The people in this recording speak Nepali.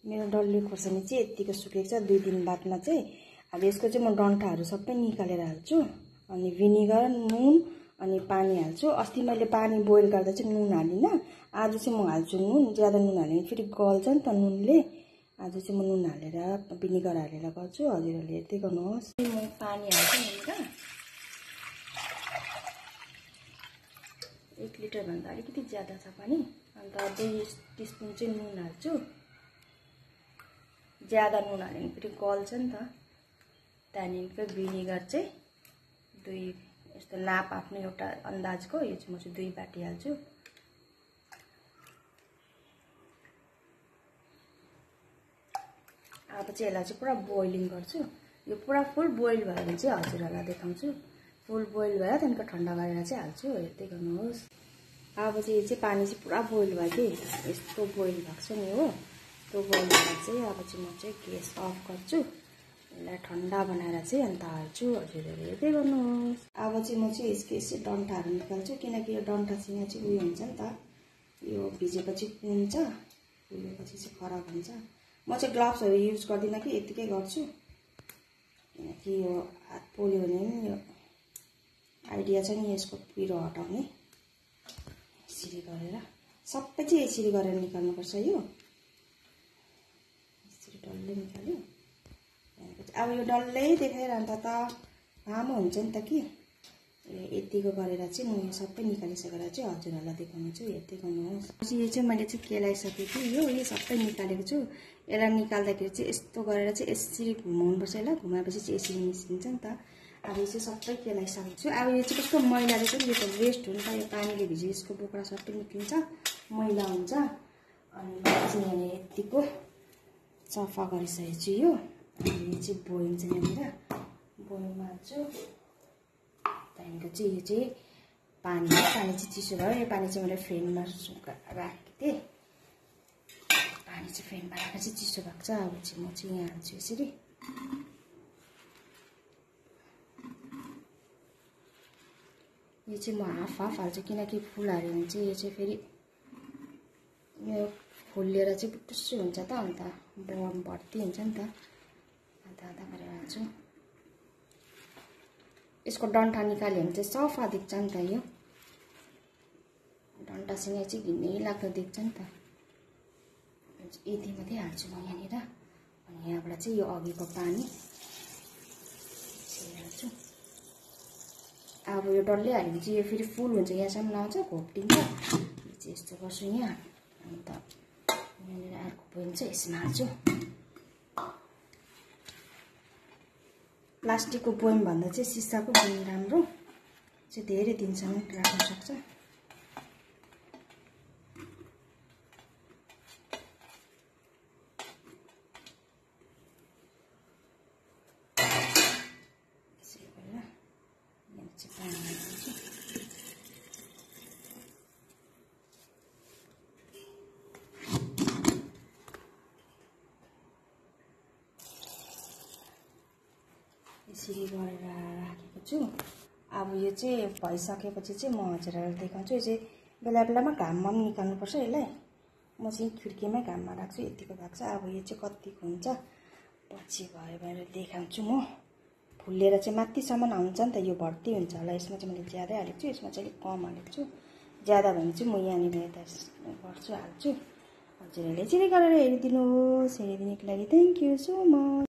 मेरो डल्ले खोर्सानी चाहिँ यतिको सुकेको छ। 2 दिन बादमा चाहिँ अब यसको चाहिँ म डन्ठाहरू सबै निकालेर हाल्छु। अनि भिनेगर, नुन अनि पानी हाल्छु। अस्ति मैले पानी बोइल गर्दा चाहिँ नुन हालिनँ। आज चाहिँ म हाल्छु नुन। ज्यादा नुन हाल्यो भने फेरि गल्छ नि त नुनले। आज चाहिँ म नुन हालेर भिनेगर हालेर गर्छु। हजुरहरूले हेर्दै गर्नुहोस्। म पानी हाल्छु यहाँनिर 1 लिटर भन्दा अलिकति ज्यादा छ पानी। अन्त 2 टिस्पुन चाहिँ नुन हाल्छु। ज्यादा नुन हाल्यो भने फेरि गल्छ नि त। त्यहाँदेखिको भिनेगर चाहिँ 2 यस्तो नाप आफ्नो एउटा अन्दाजको। यो चाहिँ म चाहिँ 2 बाटी हाल्छु। अब चाहिँ यसलाई चाहिँ पुरा बोइलिङ गर्छु। यो पुरा फुल बोइल भयो भने चाहिँ हजुरहरूलाई देखाउँछु। फुल बोइल भयो त्यहाँदेखिको ठन्डा गरेर चाहिँ हाल्छु। हेर्दै गर्नुहोस्। अब चाहिँ यो चाहिँ पानी चाहिँ पुरा बोइल भयो कि यस्तो बोइल भएको छ नि हो। त्यो बोइल भएर चाहिँ अब चाहिँ म चाहिँ ग्यास अफ गर्छु। यसलाई ठन्डा बनाएर चाहिँ अन्त हाल्छु। हजुरहरूले हेर्दै गर्नुहोस्। अब चाहिँ म चाहिँ यसको डन्ठाहरू निकाल्छु किनकि यो डन्ठासँग चाहिँ उयो हुन्छ नि त। यो भिजेपछि कुन्छ, कुलेपछि चाहिँ खराब हुन्छ। म चाहिँ ग्लोभ्सहरू युज गर्दिनँ कि यतिकै गर्छु किनकि यो हात पोल्यो भने पनि यो आइडिया छ नि यसको पिरो हटाउने। यसरी गरेर सबै चाहिँ यसरी गरेर निकाल्नुपर्छ। यो यसरी डल्लै निकाल्यो। अब यो डल्लै देखाइरहन्छ त लामो हुन्छ नि त कि। यतिको गरेर चाहिँ म यो सबै निकालिसकेर चाहिँ हजुरहरूलाई देखाउँछु। हेर्दै गर्नुहोस्। यो चाहिँ मैले चाहिँ केलाइसकेको यो सबै निकालेको छु। यसलाई निकाल्दाखेरि चाहिँ यस्तो गरेर चाहिँ यसरी घुमाउनुपर्छ। यसलाई घुमाएपछि चाहिँ यसरी निस्किन्छ नि त। अब यो चाहिँ सबै केलाइसकेको छु। अब यो चाहिँ कस्तो मैलाले चाहिँ यो त वेस्ट हो नि त। यो पानीले भिजे यसको बोक्रा सबै निस्किन्छ, मैला हुन्छ। अनि मैले चाहिँ यहाँनिर यतिको सफा गरिसकेको छु। यो चाहिँ बोइङ चाहिँ यहाँनिर बोइङमा हाल्छु। त्यहाँदेखिको चाहिँ यो चाहिँ पानी चाहिँ चिसो भयो। यो पानी चाहिँ मैले फ्यानमा राखेको थिएँ। पानी चाहिँ फ्यानमा राखेर चाहिँ चिसो भएको छ। अब चाहिँ म चाहिँ यहाँ हाल्छु यसरी। यो चाहिँ म हाफ हाल्छु किनकि फुल हाल्यो भने चाहिँ यो चाहिँ फेरि यो फुलेर चाहिँ टुस्सु हुन्छ त। अन्त बम भर्ती हुन्छ नि त। आधा आधा गरेर हाल्छु। यसको डन्ठा निकाल्यो भने चाहिँ सफा देख्छ नि त। यो डन्ठासँग चाहिँ घिनै लाग्दो देख्छ नि त। यति मात्रै हाल्छु म यहाँनिर। अनि यहाँबाट चाहिँ यो अघिको पानी हाल्छु। अब यो डल्लै हालेपछि यो फेरि फुल हुन्छ, यहाँसम्म आउँछ, घोप्टिन्छ। यो चाहिँ यस्तो गर्छु यहाँ। अन्त यहाँनिर अर्को बोइङ चाहिँ यसमा हाल्छु। प्लास्टिकको बोइङ भन्दा चाहिँ सिसाको बोइङ राम्रो चाहिँ धेरै दिनसम्म राख्न सक्छ। यसरी गरेर यहाँ चाहिँ पानी हाल्छु। यसरी गरेर राखेको छु। अब यो चाहिँ भइसकेपछि चाहिँ म हजुरहरूलाई देखाउँछु। यो चाहिँ बेला बेलामा घाममा पनि निकाल्नुपर्छ यसलाई। म चाहिँ खिड्कीमै घाममा राख्छु। यतिको भएको छ। अब यो चाहिँ कतिको हुन्छ पछि भयो भनेर देखाउँछु म। फुलेर चाहिँ माथिसम्म आउँछ नि त। यो भर्ती हुन्छ होला। यसमा चाहिँ मैले ज्यादै हालेको छु, यसमा चाहिँ अलिक कम हालेको छु। ज्यादा भने चाहिँ म यहाँनिर यता गर्छु हाल्छु। हजुरहरूले यसरी गरेर हेरिदिनुहोस्। हेरिदिनुको लागि थ्याङ्क यू सो मच।